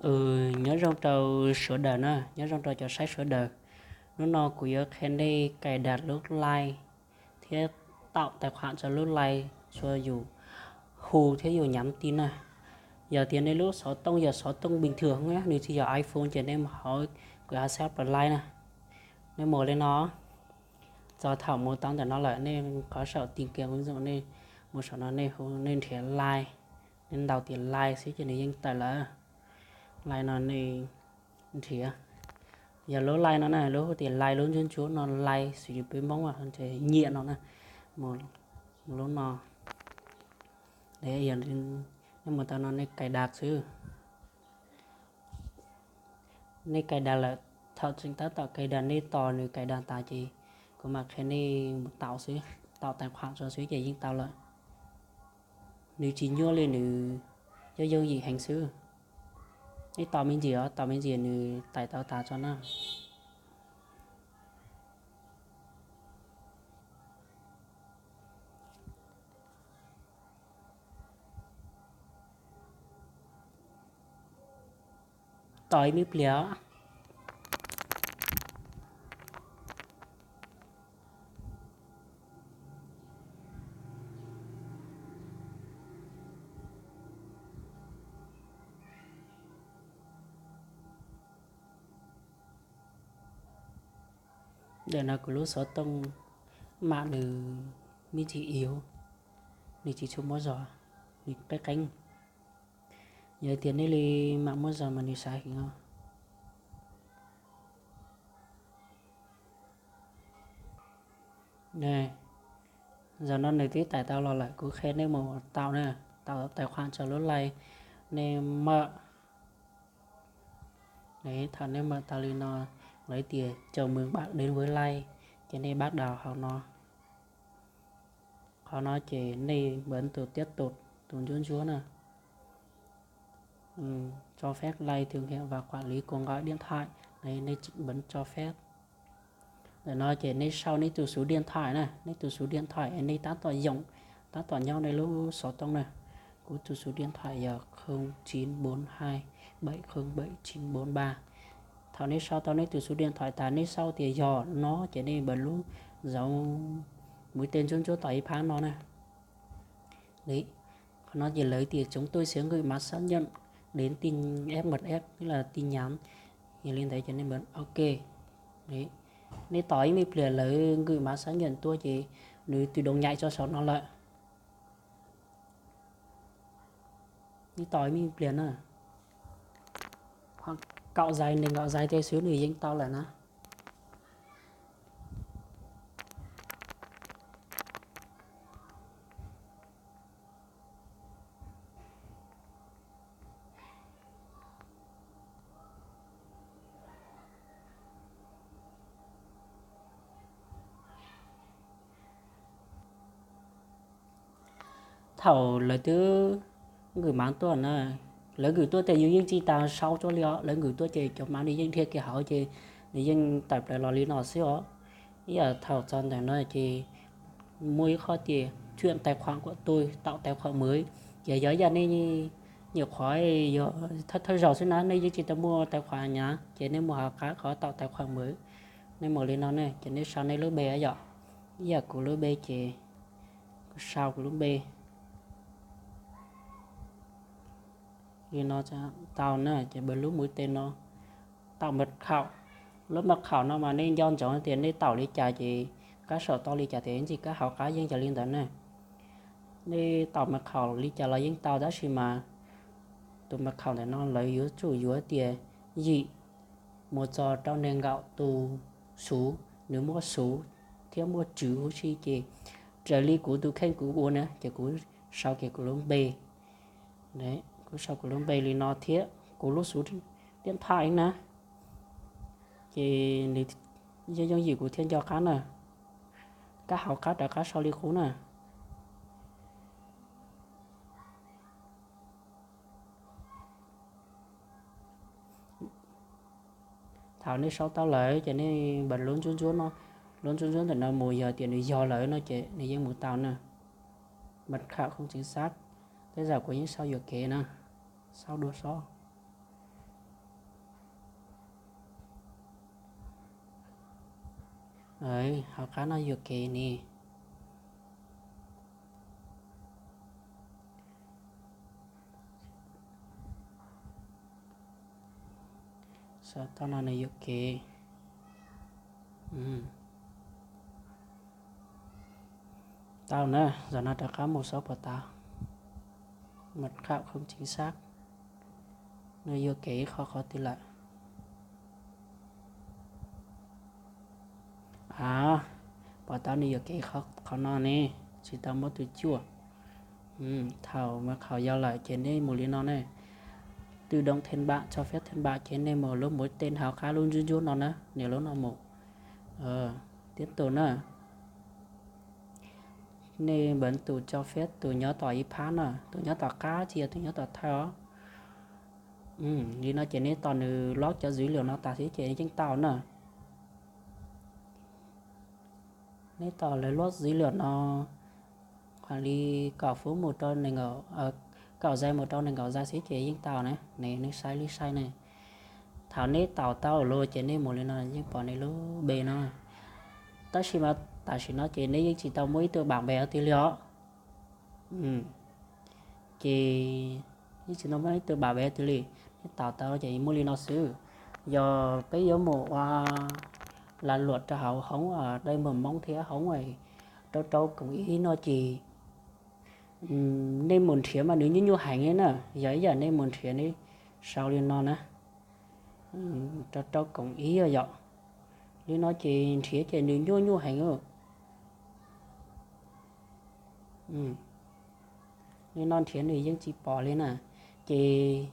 Ừ, nyob zoo rau sawv daws na, nyob zoo rau cov saib sawv daws. Hnub no kuv yuav qhia nej cài đặt lub Line thiab tạo tài khoản cho lub Line cho yus hu thiab yus nhắn tin na. Yog tias nej lub xov tooj yog xov tooj bình thường, nws tsis yog iPhone ces nej mus hauv, kuv hais sab Play na. Nej mus li no, txog thaum mus tau ntawm no lawm nej qhov saum tìm kiếm ứng dụng, nej mus saum no, nej hu, nej nrhiav Line, nej ntaus tias Line xwb ces nws yeej tawm lawm. Line no nej nrhiav, yog lub Line no na, lub hu tias Line, lub ntsuab ntsuab no, Line xws li peb Hmoob ces nyiam no na. Mus lub no, nej mus tau no nej cài đặt xwb. Nej cài đặt lawm, thaum tseem tab tom cài đặt nej tos nws cài đặt tas ces kuv mam qhia nej mus tạo xwb, tạo tài khoản tso xwb ces yeej tau lawm. Nws tsis nyuaj li, nws yooj yooj yim heev xwb. Nej tos me ntsis os, tos me ntsis nws tải tau tas tso na. Tos ib me pliag. Ntawm no kuv lub xov tooj mam nws me ntsis yếu, nws tsis tshua muaj zog, nws qeeb qeeb. Yog tias nej li mam muaj zog mas nws saiv heev os. Zaum no nws twb tải tau los lawm, kuv qhia nej mus tạo na, tạo tài khoản cho lub Line nej mawm. Thaum nej mawm tau li no, lawv tias chào mừng bạn đến với Line, ces nej bắt đầu hauv no. Qhov no ces nej bấm tus tiếp tục, tus ntsuab ntsuab na. Cho phép Line thực hiện và quản lý cuộc gọi điện thoại. Nej bấm cho phép. Ntawm no ces nej sau nej tus số điện thoại na, nej tus số điện thoại nej tab tom yoom, tab tom nyob nej lub xov tooj na. Kuv tus số điện thoại yog không chín bốn hai bảy không bảy chín bốn ba. Thaum nej sau tau nej tus số điện thoại tas, nej sau tias yog no ces nej bấm lub dấu mũi tên ntsuab ntsuab tom ib phab no na. Qhov no ces lawv tias chúng tôi sẽ gửi mã xác nhận đến tin F một F, tức là tin nhắn. Yog li ntawd ces nej bấm OK. Nej tos ib me pliag, lawv gửi mã xác nhận tuaj ces nws tự động nhảy tso saum no lawm. Nej tos ib me pliag na, kaum zais, nees nkaum zais tej xwb nws yeej tau lawm na. Thaum lawv twb gửi mã tuaj na, lawv gửi tuaj tias yus yeej tsis tas sau tsuaj li os, lawv gửi tuaj ces cov mã nws yeej dhia kiag hauv ces nws yeej tawm plaws los li no xwb os. Ib yam thaum txog ntawm no ces muaj ib qho tias chuyển tài khoản của tôi, tạo tài khoản mới. Ces yog ib yam nej nyuam qhuav yog thawj zaug xwb na, nej yeej tsis tau muaj tài khoản na, ces nej mus hauv qab qhov tạo tài khoản mới. Nej mus li no ne, ces nej sau nej lub npe yom. Ib yam kuv lub npe ces kuv sau kuv lub npe li no tau na, ces npawg lub mũi tên no, tạo mật khẩu. Lub mật khẩu no mas nej nco ntsoov tias nej tạo li cas ces kab saum tau li cas ces ntsis kab hauv qab yeej yog li ntawd na. Nej tạo mật khẩu li cas los yeej tau, tab sis mas tus mật khẩu ntawm no lawv yuav tsum yuav tias yim mus txog rau nees nkaum tus số, nws muaj số thiab muaj chữ huv si ces raws li kuv tus kheej kuv ua na ces kuv sau kiag kuv lub npe. Kuv sau kuv lub npe li no thiab kuv lub số điện thoại na, ces nws yooj yooj yim kuv thiaj nco qab na. Kab hauv qab rov qab sau li qub na. Thaum nej sau tau lawm ces nej npawg lub ntsuab ntsuab no, lub ntsuab ntsuab ntawm no mus, yog tias nws yog lawm no ces nws yeej mus tau na. Mật khẩu không chính xác, tej zaum kuv yeej sau yuam kev na, sau dua xwb. Hauv qab no yuam kev ne. Saib tau no nws yuam kev. Tau na, zaum no rov qab mus saib puas tau. Mật khẩu không chính xác. Nws yuam kev ib qho qhov twg lawm? A, pom tau nws yuam kev qhov no ne, tsis tau muab tus cuaj. Thaum mật khẩu yog lawm ces nej mus li no ne. Tự động thêm bạn, cho phép thêm bạn, ces nej mus lub mũi tên hauv qab lub ntsuab ntsuab no na, nias lub no mus. Tiếp tục na. Nej bấm tus cho phép, tus nyob tom ib phab na, tus nyob tom qab tsis yog tus nyob tom thawj os. Li no ces nej tos nws load cov dữ liệu no tas xwb ces yeej tau na. Neb tos lawv load dữ liệu no, khuam li kaum phút mus rau nees nkaum, kaum zais mus rau nees nkaum zais xwb ces yeej tau na. Neb saib li saib ne. Thaum neb taus tau lawm ces neb mus li no yeej pom neb lub npe no. Tab sis mas tam sim no ces neb yeej tsis tau muaj ib tug bảo vệ tiag li os. Ces yeej tsis tau muaj ib tug bảo vệ tiag li. Neb taus tau ces muaj li no xwb. Yog peb yuav mus ua lag luam rau hauv hoob dai mus Hmoob thiab hoob rau rau koom ib no ces nej mus nrhiav mas nws nyuaj nyuaj heev li na. Yog ib yam nej mus nrhiav neb sau li no na, rau rau koom ib yom. Li no ces nrhiav ces nws nyuaj nyuaj heev. Li no nrhiav nws yeej tsis pom li na. Ces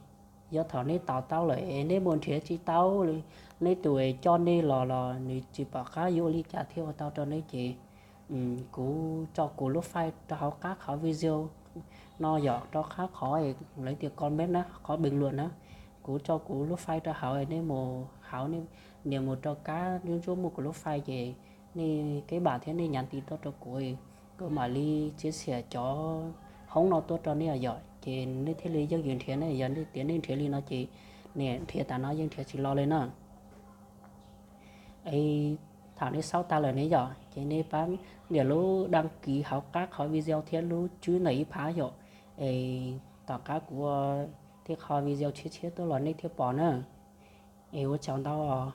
yog thaum neb taus tau lawm es neb mus nrhiav tsis tau li, neb tus es coj neb los los nws tsis pom qab yuav ua li cas thiaj ua tau rau neb ces kuv tso kuv lub file rau hauv qab qhov video no yom, rau qab qhov lawv tias comment na, qhov bình luận na. Kuv tso kuv lub file rau hauv, neb mus hauv, nias mus rau kab ntsuab ntsuab muaj kuv lub file ces nej kết bạn thiab nej nhắn tin tuaj rau kuv, kuv mam li chia sẻ cov hoob no tuaj rau nej yom, ces nej thiaj li yooj yim nrhiav ne. Yog nej tias nej nrhiav li no ces nrhiav tas no yeej nrhiav tsis los li na. Es thaum nej xaub tag lawm ne yom, ces nej pab nias lub đăng ký hauv qab qhov video thiab lub tswb ntawm ib phab yom. Es tom qab kuv ua tej qho video tshiab tshiab tuaj los nej thiaj pom na. Es ua tsaug ntau.